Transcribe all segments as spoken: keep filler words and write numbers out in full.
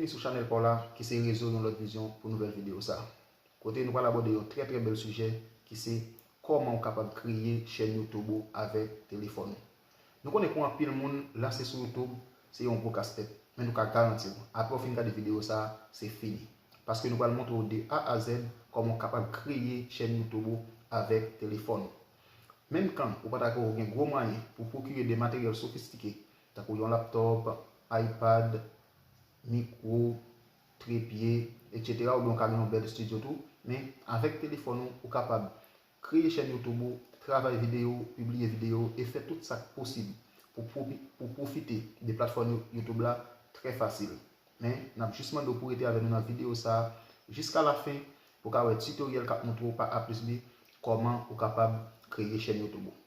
Byenvini sou chanèl pa w la ki se rezo yon lòt vizyon pou nouvèl videyo sa. Kote nou pral abòde yon trè trè bèl sijè ki se kòman ou kapab kreye chèn YouTube ou avèk telefòn ou. Nou konnen pou anpil moun, lanse sou YouTube se yon gwo kaspèt, men nou ka garanti w, apre w fin gade videyo sa, se fini. Paske nou pral montre w de A a Z kòman w kapab kreye chèn YouTube ou avèk telefòn ou. Menm kan ou pa ta ko gen gwo mwayen pou pwokire de materyèl sofistike, tankou yon laptòp, iPad, mikwo, trepye, etsetera, oubyen w ka gen yon bèl estidyo tou, men avèk telefòn ou, ou kapab kreye chèn YouTube ou, travay videyo, pibliye videyo e fè tout sa k posib pou pwofi-, pou pwofite de platfòm You-, YouTube la trè fasil. Men, n ap jis mande w pou rete avè nou nan videyo sa a jiska lafen pou w ka wè titoryèl k ap montre w pa A plis B kòman ou kapab kreye chèn YouTube ou.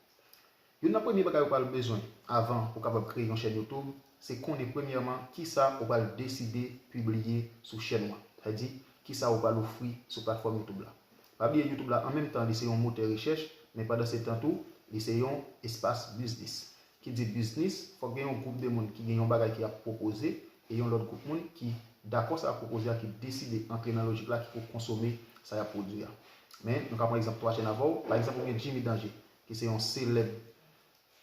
Youn nan premye bagay ou pral bezwen avan ou kapab kreye yon chèn YouTube, se konnen premyèman kisa ou pral deside pibliye sou chèn ou an. Sa vle di, kisa ou pral ofri sou platfòm YouTube la. Pa bliye YouTube la an menm tan li se yon motè rechèch, men pandan se tan tou, li se yon espas biznis. Ki di biznis, fòk gen yon gwoup de moun ki gen yon bagay ki ap pwopoze e yon lòt gwoup moun ki dakò sa y ap pwopoze a, ki deside antre nan lojik la, ki pou konsome sa y ap pwodui a. Men, nou ka pran egzanp twa chèn avè w. Pa egzanp, ou gen Jimmy Danger, ki se yon selèb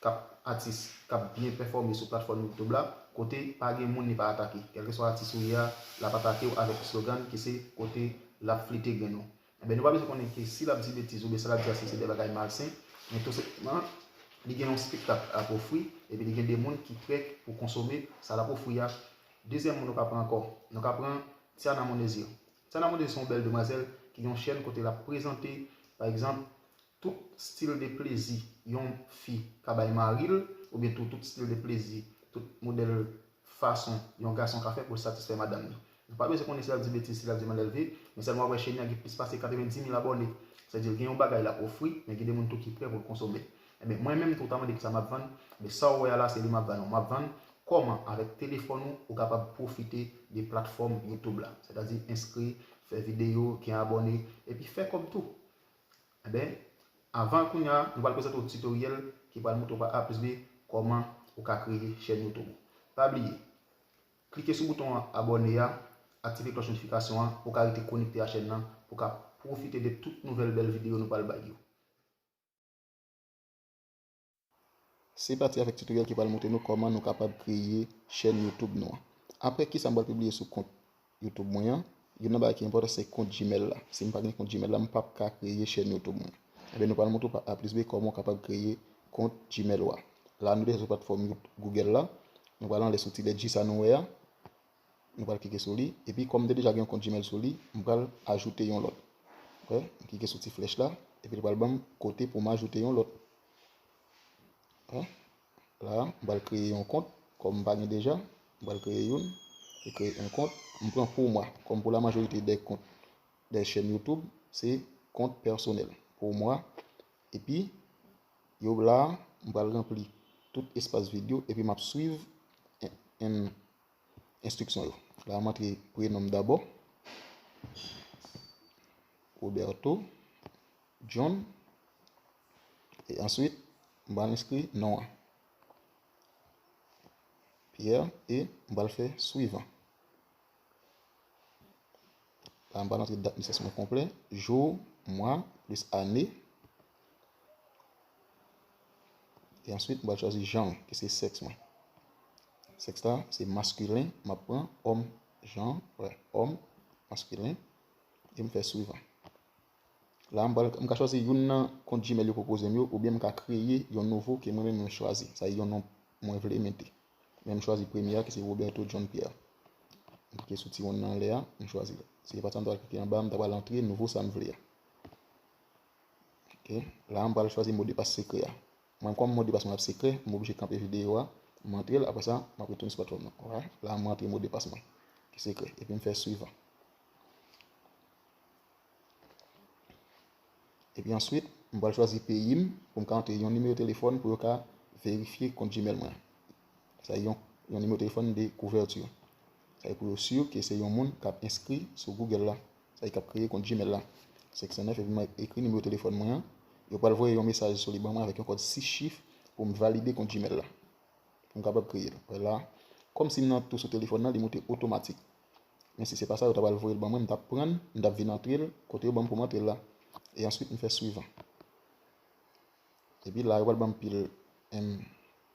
k ap atis k ap byen pèfòme sou platfòm YouTube la, kote pa gen moun li pa atake. Kèlkeswa atis ou ye a, l ap atake w avèk slogan ki se kote l ap flite grenn ou. Enben, nou pa bezwen konnen ke si l ap di betiz oubyen sa l ap di a si se de bagay malsen, men tou senpleman, li gen yon espektak ap ofri, epi li gen de moun ki prè pou konsome sa l ap ofri a. Dezyèm moun nou ka pran ankò, nou ka pran Tiana Mondésir. Tiana Mondésir se yon bèl demwazèl ki gen yon chèn kote l ap prezante, pa egzanp, tout stil de plezi yon fi ka bay mari l, oubyen tou tout stil de plezi, tout modèl fason yon gason ka fè pou l satisfè madanm li. Nou pa bezwen konnen si l ap di betiz, si l ap di malelve, men sèlman w ap wè chèn li a gen plis pase katrevendi mil abòne. Sa vle di l gen yon bagay l ap ofri, men gen de moun tou ki prè pou l konsome. Enben, mwen menm tou, w ta mande kisa m ap vann, men sa w wè a la, se li m ap vann ou. M ap vann kòman, avèk telefòn ou, ou kapab pwofite de platfòm YouTube la. Sètadi enskri, fè videyo, gen abòne, epi fè kòb tou. Enben, avan kounye a, nou pral prezante w titoryèl ki pral montre w pa A plis B kòman ou ka kreye chèn YouTube ou. Pa bliye, klike sou bouton abòne a, aktive klòch notifikasyon an pou w ka rete konekte a chèn nan, pou w ka pwofite de tout nouvèl bèl videyo nou pral bay yo. Se pati avèk titoryèl ki pral montre nou kòman nou kapab kreye chèn YouTube nou an. Apre kisa m pral pibliye sou kont YouTube mwen an, youn nan bagay ki enpòtan se kont Gmail la. Si m pa gen kont Gmail la, m p ap ka kreye chèn YouTube mwen. Enben, nou pral montre w pa A plis B kòman w kapab kreye kont Gmail ou a. La, nou deja sou platfòm You-, Google la. Nou pral anlè sou ti lèt G sa nou wè a. Nou pral klike sou li. Epi, kòm m te deja gen yon kont Gmail sou li, m pral ajoute yon lòt. Wè, m klike sou ti flèch la. Epi, li pral ban m kote pou m ajoute yon lòt. Wè, la, m pral kreye yon kont. Kòm m pa gen deja, m pral kreye youn. E kreye yon kont. M pran pou mwa. Kòm pou la majorite de kont de chèn YouTube, se kont pèsonèl. Pou mwa. Epi, yo la, m pral ranpli tout espas vid yo. Epi, m ap swiv en, en, enstriksyon yo. La, m antre prenon m dabò. Roberto John. E answit, m pral enskri non an. Pierre, e m pral fè swivan. La, m pral antre dat nesès mwen konplè, jou, mwa, plis ane. E answit, m pral chwazi janr, ki se sèks mwen. Sèks la, se maskilen, m ap pran, òm, janr, wè, òm, maskilen, e m fè swivan. La, m pral, m ka chwazi youn nan kont Gmail yo pwopoze m yo, oubyen m ka kreye yon nouvo ke mwen menm mwen chwazi. Sa se yon non mwen vle mete. Men m chwazi premye a, ki se Roberto John Pierre. M klike sou ti wonn nan anlè a, m chwazi l. Se pati sa m ta pral klike anba, m ta pral antre nouvo sa m vle a. Ok. La, m pral chwazi modepas sekrè a. Mwen, kòm modepas mwen ap sekrè, m oblije kanpe videyo a, m antre l, apre sa, m ap retounen sou platfòm nan. Wè, la, m antre modepas mwen, ki sekrè, epi m fè swivan. Epi answit, m pral chwazi peyi m pou m ka antre yon nimewo telefòn pou yo ka verifye kont Gmail mwen. Sa yon, yon nimewo telefòn de kouvèti. Sa pou yo si ke se yon moun k ap enskri sou Google la. Sa k ap kreye kont Gmail la. Sèk san nèf, epi m ekri nimewo telefòn mwen an. Yo pral voye yon mesaj sou li ban mwen avèk yon kòd sis chif pou m valide kont Gmail la. Pou m kapab kreye l. Wè la, kòm si m nan tou sou telefòn nan, li moute otomatik. Men si se pa sa, yo ta pral voye l ban mwen, m t ap pran l, m t ap vin antre l kote yo ban m pou m antre l la. E answit, m fè swivan. Epi la, yo pral ban m pil, em,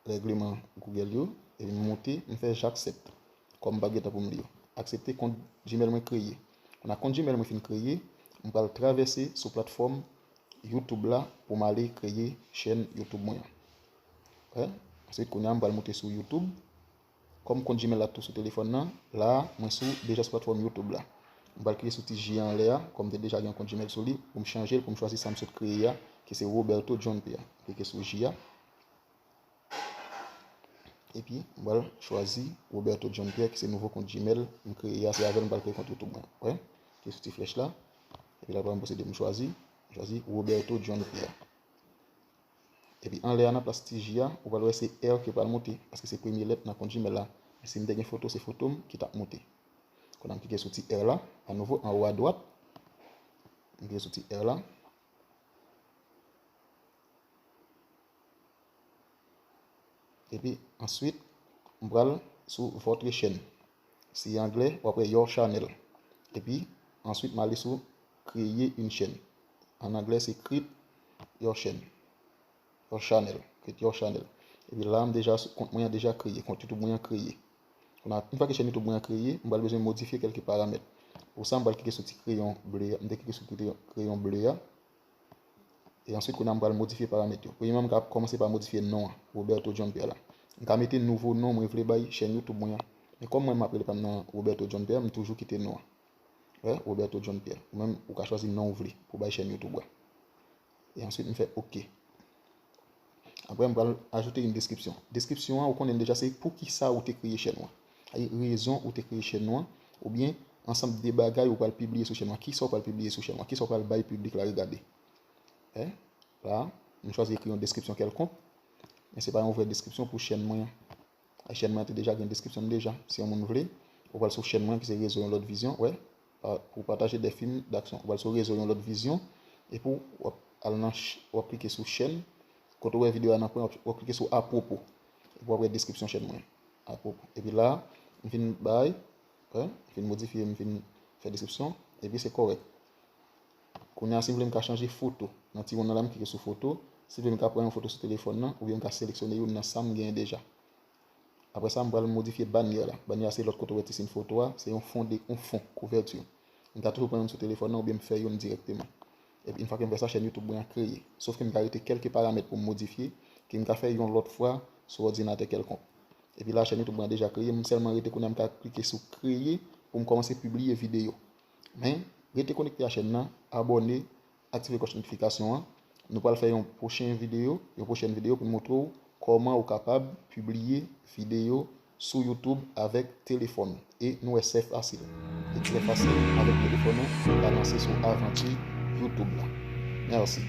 règleman Google yo, epi m moute, m fè j'accepte, kòm m pa gentan pou m li yo. Aksepte kont Gmail mwen kreye. Kounye a kont Gmail mwen fin kreye, m pral travèse sou platfòm YouTube la pou m ale kreye chèn YouTube mwen an. Wè? Answit, kounye a, m pral moute sou YouTube. Kòm kont Gmail la tou sou telefòn nan, la a, mwen sou, deja sou platfòm YouTube la. M pral klike sou ti J a anlè a, kòm m te deja gen yon kont Gmail sou li, pou m chanje l, pou m chwazi sa m sot kreye a, ki se Roberto John Pierre. Klike sou J a. Epi, m pral chwazi Roberto John Pierre, ki se nouvo kont Gmail m kreye a, se avè l m pral kreye kont YouTube mwen. Wè? Klike sou ti flèch la. Epi la, m posede m chwazi, m chwazi Roberto John Pierre. Epi anlè a nan plas ti J a, ou pral wè se R ki pral moute, paske se premye lèt nan kont Gmail la. Men si m te gen foto, se foto m ki t ap moute. Kounye a m klike sou ti R la, anouvo, anwo adwat. M klike sou ti R la. Epi answit, m pral sou votre chaîne. Si anglè, w ap wè your channel. Epi answit, m ale sou créer une chaîne. An anglè, se create your chaîne. Your channel. Create your channel. Epi la, m deja, kont mwen an deja kreye. Kont YouTube mwen an kreye. Kounye a, yon fwa ke chèn YouTube mwen an kreye, m pral bezwen modifye kèlke paramèt. Pou sa, m pral klike sou ti kreyon ble a. M te klike sou kreyon, kreyon ble a. E answit, kounye a, m pral modifye paramèt yo. Premyèman, m ka kòmanse pa modifye non an, Roberto John Pierre la. M ka mete nouvo non mwen vle bay chèn YouTube mwen an. Men kòm mwen, m ap rele pa m nan Roberto John Pierre, m toujou kite non an. Wè, Roberto John Pierre. Ou menm, ou ka chwazi non ou vle pou bay chèn YouTube ou a. E answit, m fè OK. Apre, m pral ajoute yon deskripsyon. Deskripsyon an, ou konnen l deja, se poukisa ou te kreye chèn ou an. Ay, rezon ou te kreye chèn ou an, oubyen ansanm de bagay ou pral pibliye sou chèn ou an. Kisa ou pral pibliye sou chèn ou an? Kisa ou pral bay piblik la regade? Wè, la, m chwazi ekri yon deskripsyon kèlkonk, men se pa yon vrè deskripsyon pou chèn mwen an. Chèn mwen an te deja gen deskripsyon l deja. Si yon moun vle, ou pral sou chèn mwen ki se Rezo Yon Lòt Vizyon, wè, pa, pou pataje de fim d'action. Ou pral sou Rezo Yon Lòt Vizyon, epi w ap al nan ch-, w ap klike sou chèn. Kote w wè videyo a nan pwen, w ap, w ap klike sou apwopo. Epi w ap wè deskripsyon chèn mwen. Apwopo. Epi la, m fin bay, wè, m fin modifye, m fin fè deskripsyon, epi se kòrèk. Kounye a, si m vle, m ka chanje foto. Nan ti wonn nan la, m klike sou foto. Si m vle, m ka pran yon foto sou telefòn nan, oubyen m ka seleksyone youn nan sa m genyen deja. Apre sa, m pral modifye banyè la. Banyè a se lòt kote w wè ti siy foto a, se yon fon de, yon fon, kouvèti. M ka toujou pran youn sou telefòn nan oubyen m fè youn dirèkteman. Epi, yon fwa ke m fè sa, chèn YouTube mwen an kreye. Sòf ke m ka rete kèlke paramèt pou m modifye, ke m ka fè yon lòt fwa sou òdinatè kèlkonk. Epi la, chèn YouTube mwen an deja kreye, m sèlman rete kounye a, m ka klike sou kreye pou m kòmanse pibliye videyo. Men, rete konekte a chèn nan, abòne, aktive klòch notifikasyon an. Nou pral fè yon pwochen videyo, yon pwochèn videyo pou n montre w kòman ou kapab pibliye videyo sou YouTube avèk telefòn ou. E nou wè se fasil. E trè fasil avèk telefòn ou, ou ka lanse sou avanti YouTube la. Mèsi.